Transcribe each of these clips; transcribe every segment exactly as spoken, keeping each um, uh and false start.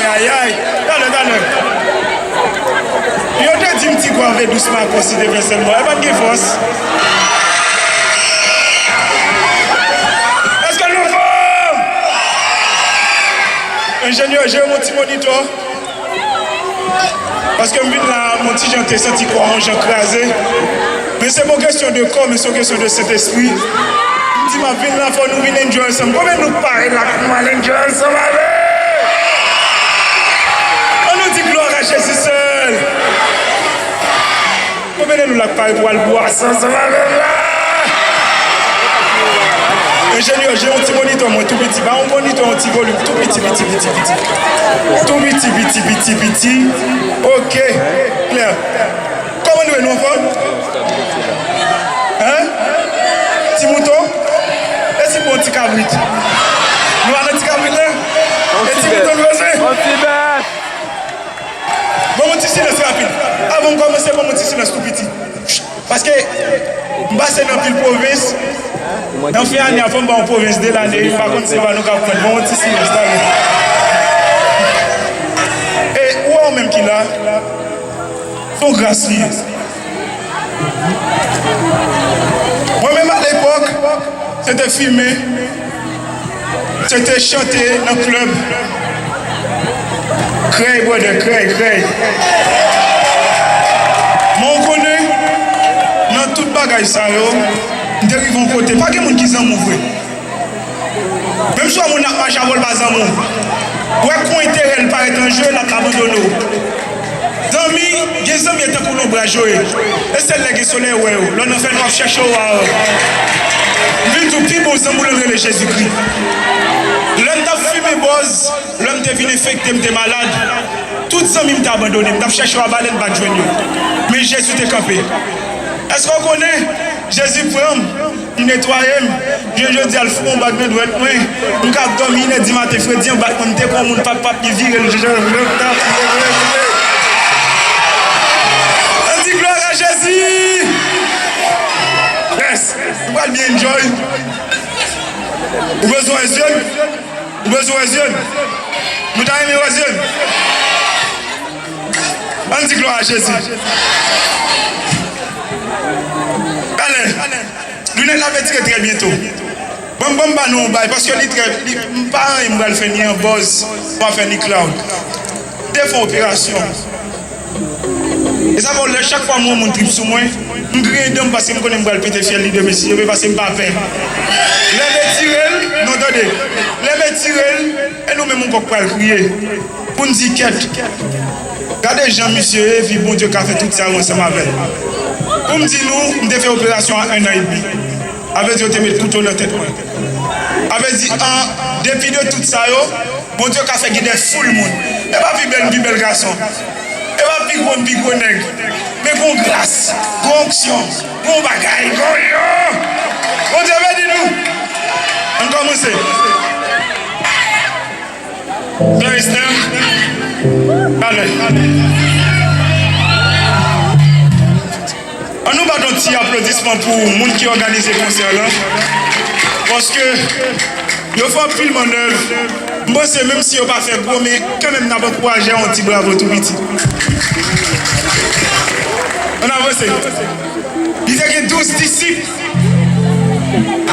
Ayay, talè, talè. Yo te di m ti gwav e dous makòs li te fè sèlman. E pa t gen fòs. Èske nou anfòm? Enjenyè, jere yon ti monitò. Paske m vin la, m on ti jan te santi kò a yon jan kraze. Men se pa yon kesyon de kò, men se yon kesyon de Sentespri. M di m ap vin la, fò nou vin enjoy ansanm. Konbyen nou k pare la pou nou al enjoy ansanm avè? Ann nou di glwa a Jezi sèl. Konbyen de nou la k pare pou al bwase ansanm avè m la? Enjenyè, jere yon ti monitò mwen tou piti. Ba yon monitò yon ti volim tou piti, piti, piti, piti. Tou piti, piti, piti, piti. Ok. Klè. Kòman nou ye, nou anfòm? Hein? Ti mouton? E si bon ti kabrit? Nou pa nan ti kabrit la? E ti mouton nou bezwen? Bon, yon ti silans rapid. Avan m kòmanse, bon, yon ti silans tou piti. Paske m pase nan pil pwovens. Nan fen ane a, fò m ba yon pwovens de lane, m pa konn si se pa nou k ap pran. Bon, yon ti silans, talè. E ou wè ou menm ki la, se yon gras li ye. Mwen menm alepòk, se te fimen, se te chante nan klèb. Krèy, brother, krèy, krèy. Men w konnen, nan tout bagay sa yo, m te rive yon kote, pa gen moun ki zanmi w vre. Menm si w wè moun ap mache avè w, l pa zanmi w. W wè kou enterè l parèt an je, l ap abandone w. Zanmi, gen zanmi e tankou lonbraj yo ye. E sèl lè gen solèy ou wè yo. Lè w nan fènwa, w ap chèche yo, w a yo. M vin di w, pi bon zanmi w lan rele Jezikri. Lè m t ap fimen bòz, lè m te vin enfekte, m te malad, tout zanmi m te abandone m. M t ap chèche yo a balèn, m pa t jwenn yo. Men Jezi te kanpe. Èske w konnen? Jezi pran m, li netwaye m. Jounen jodi a, l foure yon bag nan dwèt mwen. M ka ap dòmi inè di maten, fredi an bat mwen, m te kon moun pap pap, li vire l, jan l t ap vire. Ann di glwa a Jezi! Yes! Nou pral byen enjoy. Ou bezwen wè zye m? Ou bezwen wè zye m? Nou ta renmen wè zye m? Ann di glwa a Jezi. Talè. Linèt la retire trè byento. Ban m, ban m ba nou yon bay, paske li trè, li, m pa anyen m pral fè ni an bòz, m pa fè ni cloud. M te fè yon operasyon. E sa fè w lè chak fwa m wè yon moun trip sou mwen, m griyen dan m paske m konnen m pral pete fyèl li demen si Dye vle, paske m pa pè. Lè m etire l, non, tande. Lè m etire l, e nou menm ankò k pral kriye. Pou n di kèt. Gade jan misye ye, epi Bondye ka fè tout sa yo ansanm avè l. Pou m di nou, m te fè operasyon a en an edmi. Sa vle di yo te met kouto nan tèt mwen. Sa vle di, an depi de tout sa yo, Bondye ka fè gen de foul moun. E pa pi bèl m pi bèl gason. E pa pi gwo m pi gwo nèg. Men gon gras, gon onksyon, gon bagay, gon yo. Bondye beni nou. Ann kòmanse. Nice, nan? Talè. Ann nou bat yon ti aplodisman pou moun ki òganize konsè lan. Paske yo fè anpil mannèv. M panse menm si yo pa fè gwo, men kanmenm n ap ankouraje a yon ti bravo tou piti. Ann avanse. Li te gen douz disip.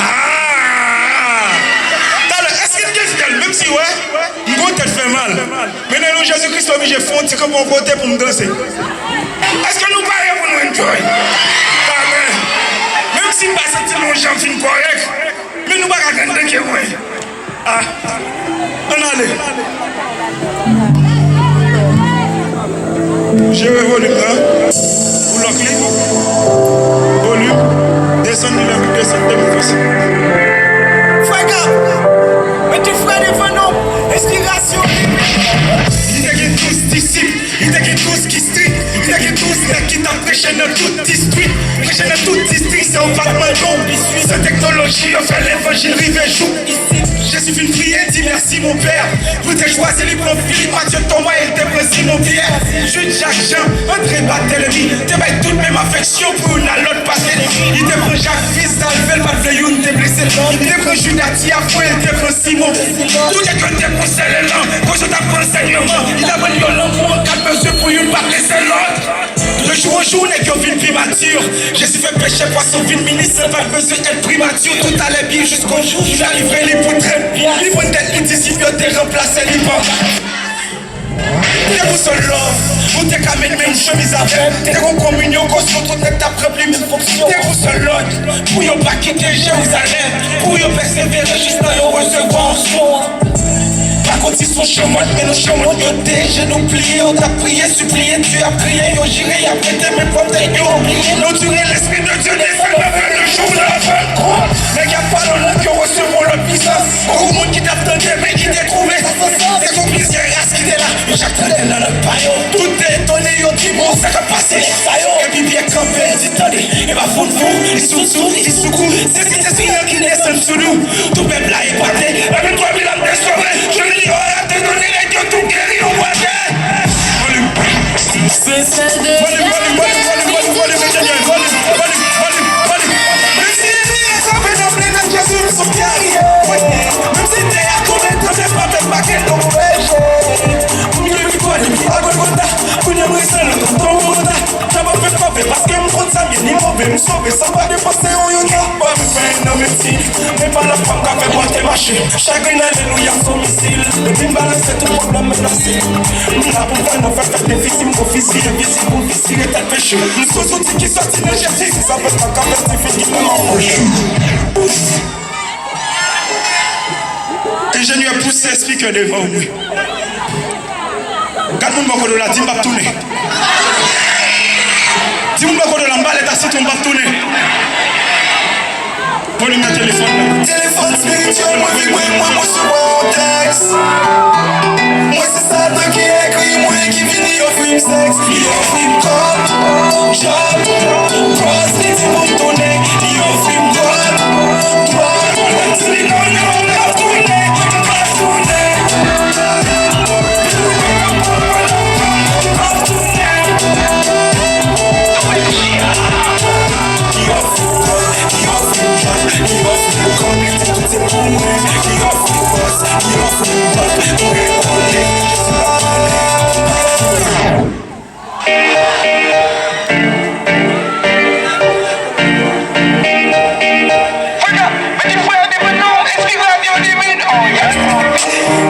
Ah! Talè, èske n gen fyèl? Menm si wè, m gon tèt fè mal. Men nan non Jezi Kris, m oblije fè yon ti kanpe yon kote pou m danse. Èske nou pare pou nou enjoy? Talè. Menm si m pa santi m yon jan fin kòrèk, men nou pa ka grande ke mwen. Ah, ann ale. Jere volim nan. Ou lòk li. Volim. Desann li lè pou desann de mil fòs. Frè Gab, mete frè devan non. Enspirasyon. Li te gen douz disip. Li te gen douz ki strik, li te gen douz nèg ki t ap preche nan tout distri. Preche nan tout distri, se yon pa t mande w. Se teknoloji yo fè levanjil rive jouk isit. Jezi fin priye, di mèsi, mon Père. Pou te chwazi li pran Filip, Matye, Toma, e l te pran Simon Pyè. Jid, Jak, Jan, Andre, Batelemi, te bay tout menm afeksyon pou youn a lòt. Paske li te pran Jak, fis Alfè, l pa t vle youn te blese l. Li te pran Jida, ti afwen, li te pran Simon. Tout nèg yo te konsène l, kote yo t ap pran ansèyman. Li t aprann yo lanmou an kat mezi pou youn pa blese lòt. De jou an jou, nèg yo vin pi mati. Jezi fè pechè pwason vin minis, san l pa t bezwen èd primati. Tout alè byen jiskojou, Jida livre li pou trèt. Li pran tèt li, disip yo te ranplase li pa. Te pou sèl lòv, ou te ka met menm chemiz avè m. Te gon kominyon, kosyon, tout nèg t ap ranpli menm fonksyon. Te pou sèl lòd, pou yo pa kite Jerizalèm, pou yo pèsevere jis tan yo resevwa onksyon an. Pa konn si se yon chanmòt, men nou chanmòt yo te, jenou pliye, yo t ap priye, sipliye, Dye ap kriye, yo jire, y ap rete, men pwòp tèt yo bliye. Nou dire, Lespri de Dye desann nan vre le jou de la Pantkòt. Nèg y ap pale an lang yo resevwa lòt pisans. Gon moun ki t ap tande, men ki te twouve sa san sans. Se gon plizyè ras ki te la, men chak tande nan lang pa yo. Tout te etone, yo di, bon, sa k ap pase nèg sa yo? Epi Pyè kanpe, l di, tande, e pa fout fou, li sou sou, li sou kou. Se Sentespri an ki desann sou nou. Tout pèp la epate, epi twa mil ap desore. Jodi yo a te tande nèg yo tou geri, yo bwate. Volim. Volim, volim, volim, volim, volim, volim, enjenyè, volim, volim, volim, volim. Mesi, mesi, sa fè nan plen nan Jezi, m sou kè. Menm si tè a tonbe, tonbe pa fè m pa gen non. Moun yo ki kwè depi a Golgota, kounye a m rese nan tonbo. Sa pa fè m pè, paske m konn sa byen ni move, m sove san pa depanse yon yota. Mwen pa nan meti, men pa la fwa m ka fè bwate mache. Chagrin alelouya son misil. Depi m balanse tout pwoblèm menase. M la pou fè nan fè fè defisi, m konfisi, envizib pou visire tèt peche. M sou zouti ki sòti nan Jezi, si sa fè pa ka fè ti figi nan anpòche. Enjenyè pouse spikè devan w, wi. Gad moun bò kote w la, di m p ap tounen. Di moun bò kote w la, m pale ta sitwon, m p ap tounen. Volim nan telefòn nan. Telefòn espirityèl mwen vibre, mwen resevwa yon tèks. Mwen se Satan ki ekri mwen, ki vini ofri m sèks. Li ofri m kòb, djòb, pòs, li di pou m tounen. Li ofri m kòb, djòb, pòs, li di non, non, m p ap tounen.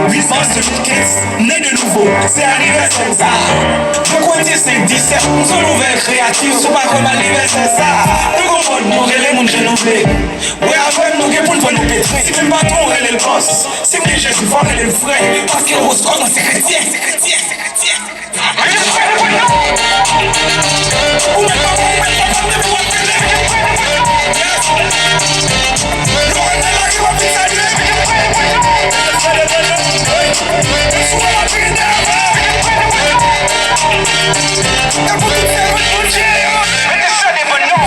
Uit mas de mil kenz, ne de nouvo, se anivèsè m sa. Mwen kwè se senk disèt, m se yon nouvèl kreyati, si w pa kwè m anivèsè sa. Nou gon mòd nou rele moun jan nou vle. Wè avè m, nou gen pou n pran nou petren. Si menm patwon w rele l bòs, si m gen Jezi, fò w rele l frè. Paske oroskòp mwen se kretyen, se kretyen, se kretyen.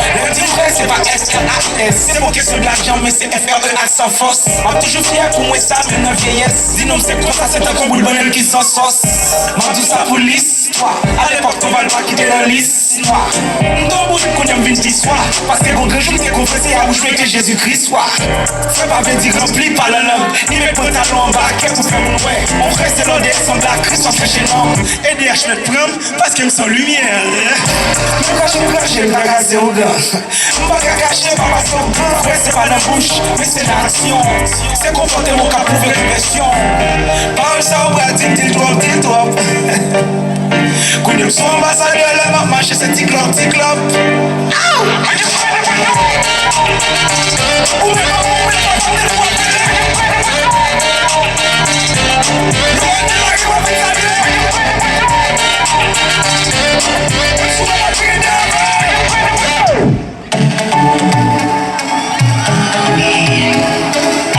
Lè yo di frè, se pa S R A E S. Se pa kesyon de lajan, men se F R E A san fòs. M ap toujou fyè pou mwen sa, menm nan vyeyès. Di non m se konsa, se tankou boul bannann ki san sòs. M ap di w sa pou listwa. Alepòk, Toval pa kite nan lis nwa. M tonbe ou kounye a m vin pi swa. Paske gon grenn jou m te konfese a bouch mwen ke Jezi Kris wa. Frè pa vle di ranpli pa nan lang. Ni met pantalon anba kè pou fè moun wè. On frè se lòd e sanble a Kris w ap chèche nonm. E D H mèt pran m, paske m se yon limyè. M kache m krache, m pa kraze ougan. M pa ka kache, pa pase yon gran frè, se pa nan bouch, men se nan aksyon. Se konpòteman w ka pwouve konvèsyon. Pawòl sa yo pral di m di l twòp, di l twòp. Kounye m se yon anbasadè, lè m ap mache, se ti klòp, ti klòp. Aw! Ou menm, ou menm, ou menm, ou menm, ou menm.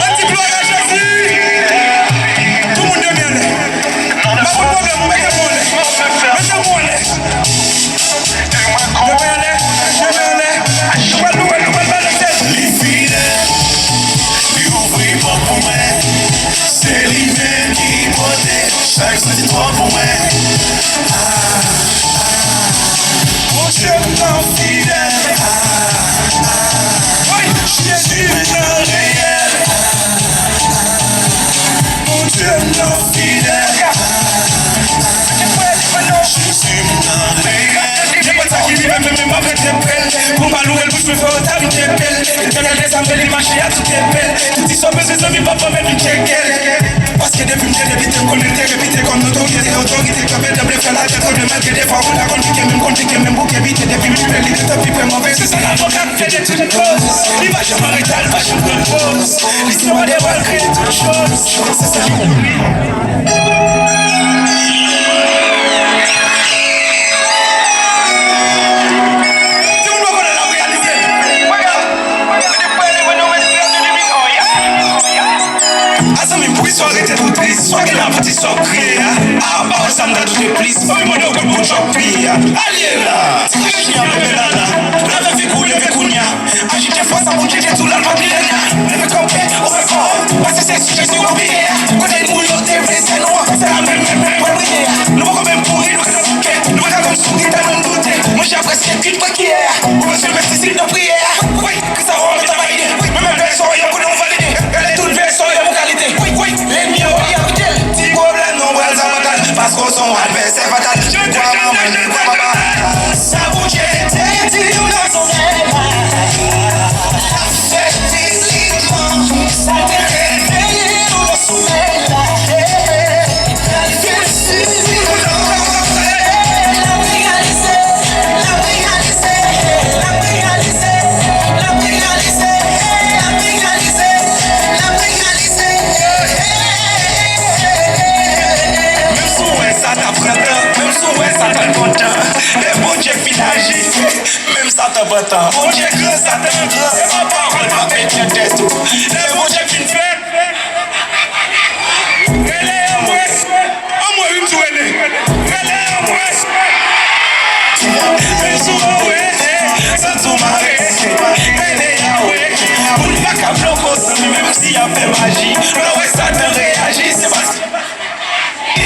Ann di glwa a Jezi! Tout moun de men anlè. Pa gen pwoblèm, mete men anlè. Mete men anlè. De men anlè, de men anlè. Nou pral, nou pral, nou pral balanse. Li fidèl, li ouvri pòt pou mwen. Se li menm ki pote chak soti twò pou mwen. Ah, ah. Bondye m nan fidèl. Ah, Fè w ta vin tcheke l. Etènèl dezame li mache a tout epè l. Tout istwa bezwen zanmi papa mèt vin tcheke l. Paske depi m te debite m konekte repite kòm notorite otorite k ap etanble fè latè tranble malgre defwa ou ta konplike men m konplike men m bouke bite depi m rive li gentan pi pre m anvè se sa lavoka k fè de tout koz. Li pa janm an reta l pa janm pran poz. Listwa de wal kreye tout choz. Se sa li konpli. Timoun poko nan la reyalize. Wake up! Mete prè devan nou, mete prè sou di mikro, yeah. A zanmi m, pou istwa rete tou tris, swa gen lavi ti sòk kriye a. A pa wè sa m ta doute plis. Anvi mande w kote pou djòb piye a. Alye la! Ti kri jini a bebe lala. Lave figi w leve kounya. Aji te fò sa moun chèche sou lalwa milena. Leve kanpe, ouvè kò w. Pase se sou Jezi w bliye a. Kote moun yo te vle sè nou an. Se la menm menm menm mwen priye a. Nou poko menm kouri, nou ka fouke. Nou paka konn souri tèlman n doute. Manje a prèske kwit pran kiyè a. Ou bezwen mèt isit nan priyè a. Wi, Kris a ou an mèt a valide. Wi, mwen menm vèsyon yo konnen w valide. Gade tout vèsyon yo pou kalite. Wi, wi, lènmi an w ap abite. Ti pwoblèm nou pral sa fatal. Paske w se yon advèsè fatal. Kwa manman, kwa papa. Sa Bondye te di nou nan somèy la. Sa te revele nou nan somèy la. L ap reyalize, l ap reyalize, l ap reyalize, l ap reyalize, l ap reyalize, l ap reyalize. Menm si w wè sa ta pran tan, menm si w wè sa ta pran tan, lè Bondye fin aji, menm sa ta pran tan. Bondye gran, Satan gran, se pa pawòl m ap mete nan tèt ou. Lè Bondye fin fè, rele anmwe, anmwe wi m di w rele, rele anmwe. Men sou anmwe, santi w mare, rele Yahweh. Moun pa ka bloke w zanmi, menm si y ap fè maji. Lè w wè Satan reyaji, se paske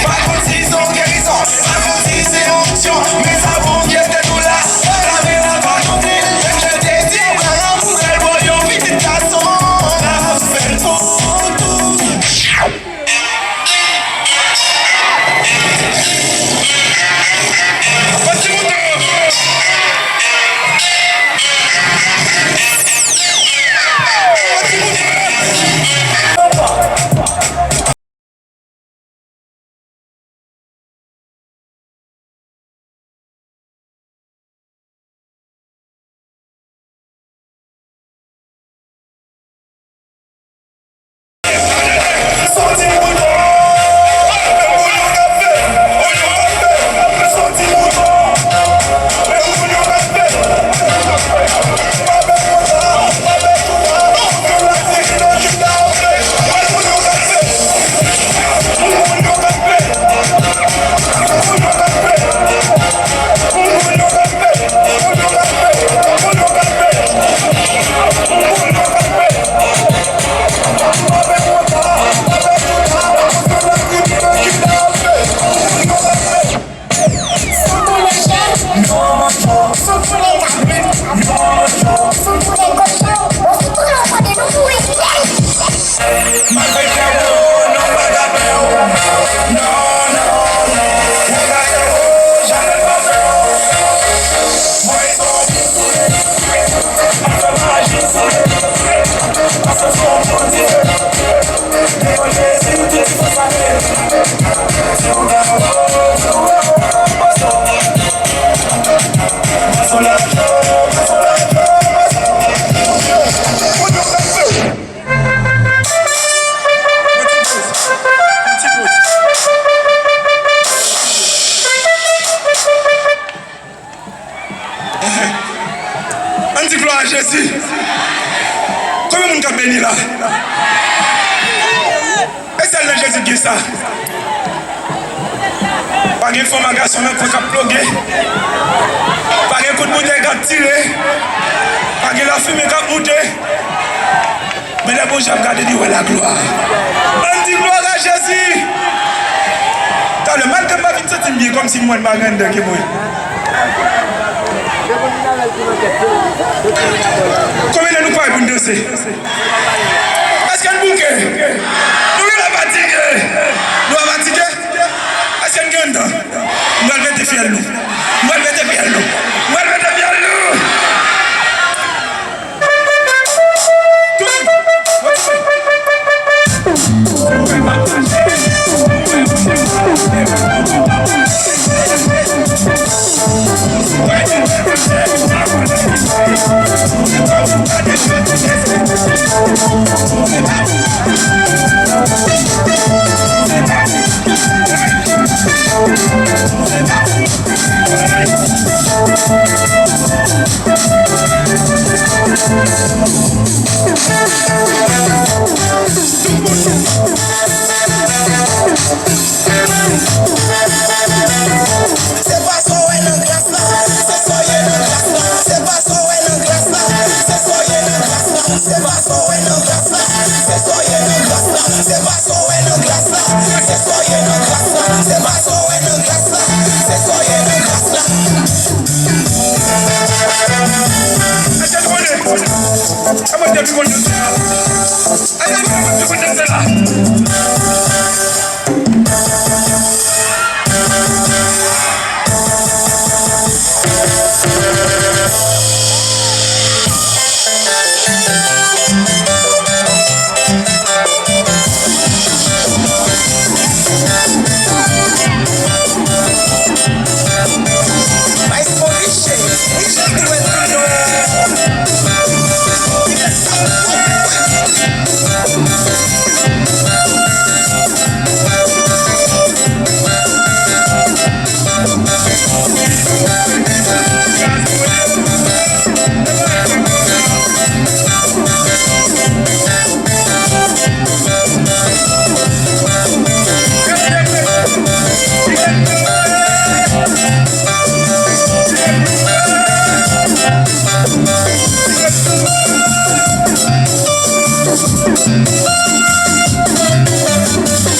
Pa konn si se yon gerizon, pa konn si se yon onksyon, men sa Bondye te tou la. Lave la pa nou di l, menm jan l te di Abraram, pou l voye yon pitit gason, l ap fè l pou ou tou. Pati mouton! Pati mouton! Ann di glwa a Jezi. Konbyen moun k ap beni la? E sèl nan Jezi k gen sa. Pa gen fanm ak gason nan kwen k ap ploge. Pa gen kout boutèy k ap tire. Pa gen lafimen k ap moute. Men lè Bondye ap gade, li wè laglwa. Ann di glwa a Jezi! Talè, malgre m pa fin santi m byen, kòmsi m wè n pa gen anndan ke mwen. Konbyen nan nou pare pou n danse? Èske n bouke? Nou genlè fatige. Nou pa fatige? Èske n gen anndan? M pral pete fyèl nou. M pral pete fyèl nou. M pral pete fyèl nou. Se pa sa w wè nan glas la, se sa w ye nan glas la. Se pa sa w wè nan glas la, se sa w ye nan glas la. Se pa sa w wè nan glas la, se sa w ye nan glas la. Se pa sa w wè nan glas la, se sa w ye nan glas la. Se pa sa w wè nan glas la, se sa w ye nan glas la. Mesye, nou konnen. Sa mwen te di konnen se la. Ayi, ayi, ayi, ayi, ayi, ayi, ayi. Maestro Riche, Riche Duet Pino.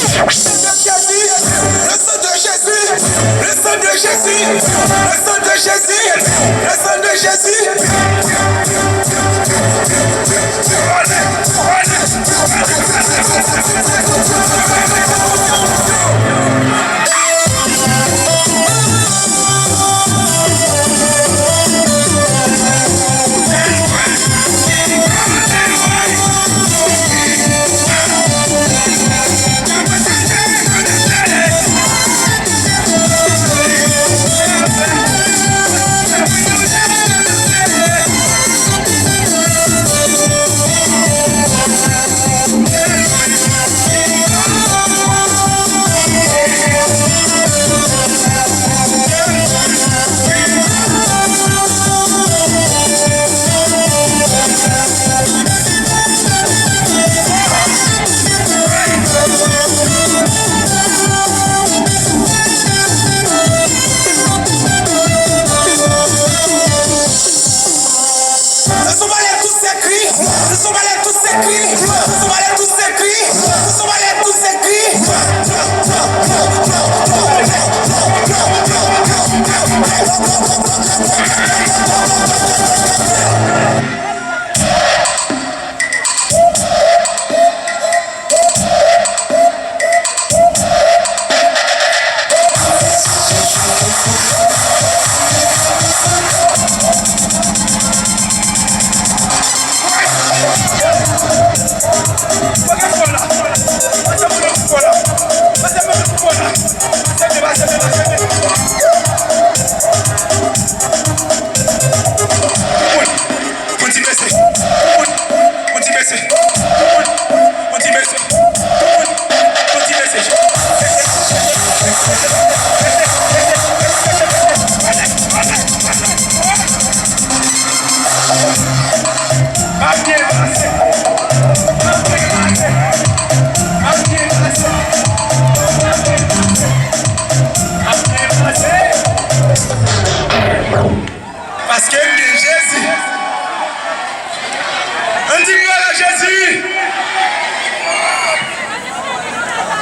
Le sang de Jésus, le sang de Jésus, le sang de Jésus, le sang de Jésus. Sa se yon balèt tout sèk wi. Sa se yon balèt tout sèk wi. Sa se yon balèt tout sèk wi. Sa se yon balèt tout sèk wi. Kontinye se. Kontinye se. Kontinye se. Kontinye se. Ap byen pase. Ap byen pase. Ap byen pase. Ap byen pase. Paske m gen Jezi. Ann di glwa a Jezi.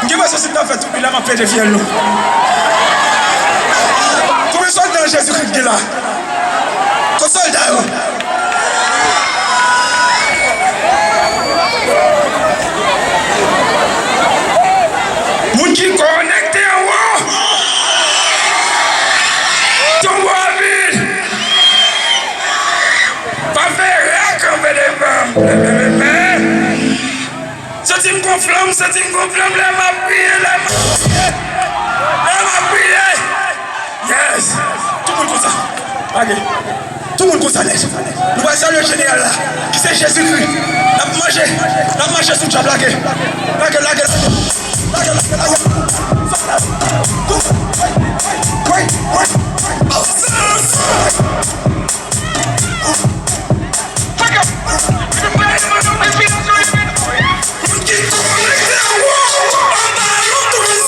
M gen enpresyon si m ta fè tout vil la, m ap pede fyèl nou. Konbyen sòlda Jezikri ki gen la? Kot sòlda yo? Moun ki konekte anwo. Tonbo a vid. Pa fè erè kanpe devan m. Santi m gon flanm, santi m gon flanm lè m ap priye, lè m ap priye, lè m ap priye. Yes! Tout moun konsa. Lage. Tout moun konsa nèt. Nou pral salye jeneral la, ki se Jezikri. N ap manje, n ap mache sou dyab, lage. Lage, lage, lage. Lage, lage, lage. Wi, wi, wi. Moun ki konekte anwo, anba yo, tout moun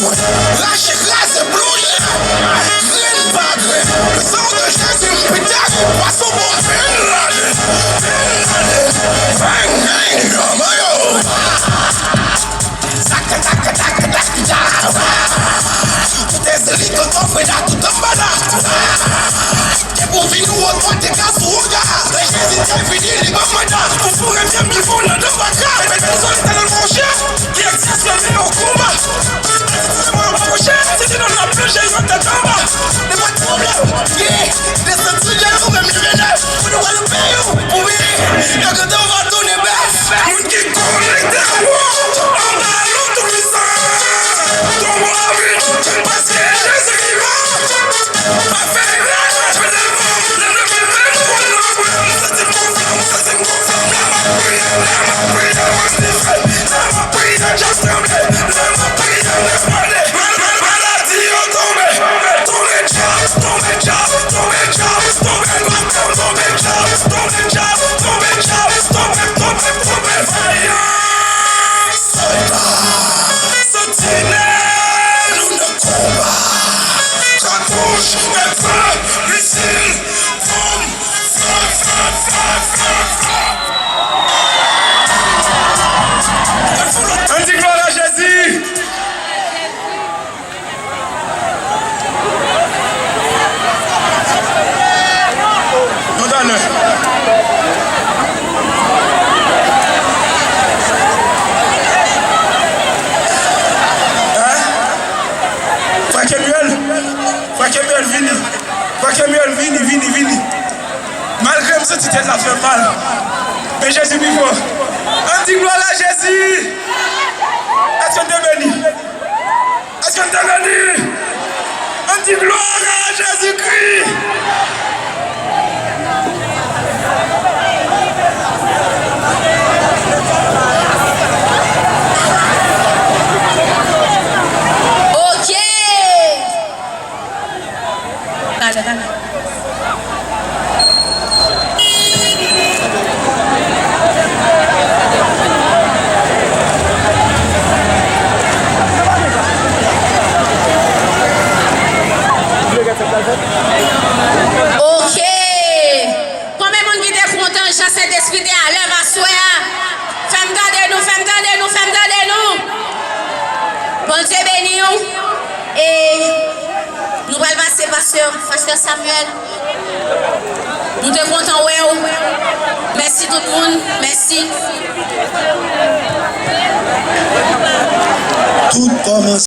Rache, kraze, plonnen, grenn pa grenn. Le sang de Jésus m pete, pwason bon Bin Laden, Bin Laden, bang, bang, manman yo. Taka, taka, taka, taka, taka. Tout Ezili, tonton Freda, tout anbada. Depi w vini, w wòtwòt, te ka sou woga. Lè Jezi te vini, li ban manda pou foure pye m pi fon nan dan baka. Mete zòrèy tèlman chè, ki egziste menm o konba. Mwen pwoche, se ti non nan plonje yo tèt anba. Men pa t pwoblèm, ye, desann sou djèl ou menm li vene. Pou nou wè nou peyi w, pou vini. Yo kontan w va tounen bèf. Moun ki konekte ak mwen, anba non toupisan. Tonbe avèk, paske Jezi vivan. Pa fè grèv, fè devan. Lè m leve men m, konn nan mwen, m santi m konfyan, m santi m konfyan. Lè m ap priye, lè m ap priye, mwen dife. Lè m ap priye, djab tranble. Lè m ap priye, lè m pale. Mal-, mal-, maladi yo tonbe. Tonbe djab, tonbe djab, tonbe djab, tonbe djab, tonbe djab, tonbe djab, tonbe, tonbe, tonbe, vayan. Sòlda, santinèl, nou nan konba. Katouch, èfe, misil, bonm, fè, fè, fè, fè, fè. Ann di glwa a Jezi! Nou talè. Hein? Frè Kemuel, frè Kemuel, vini. Frè Kemuel, vini, vini, vini. Malgre m santi tèt la fè m mal, men Jezi pi fò. Ann di glwa a Jezi! Èske n te beni? Èske n te beni? Ann di glwa a Jezikri! Ok. Talè, talè. Ok. Konbyen moun ki te kontan jan Sentespri te alèv aswè a? Fè m tande nou, fè m tande nou, fè m tande nou. Bondye beni w. E nou pral pase pastè, pastè Samuel. Nou te kontan wè w. Mèsi tout moun. Mèsi. Tout kòmanse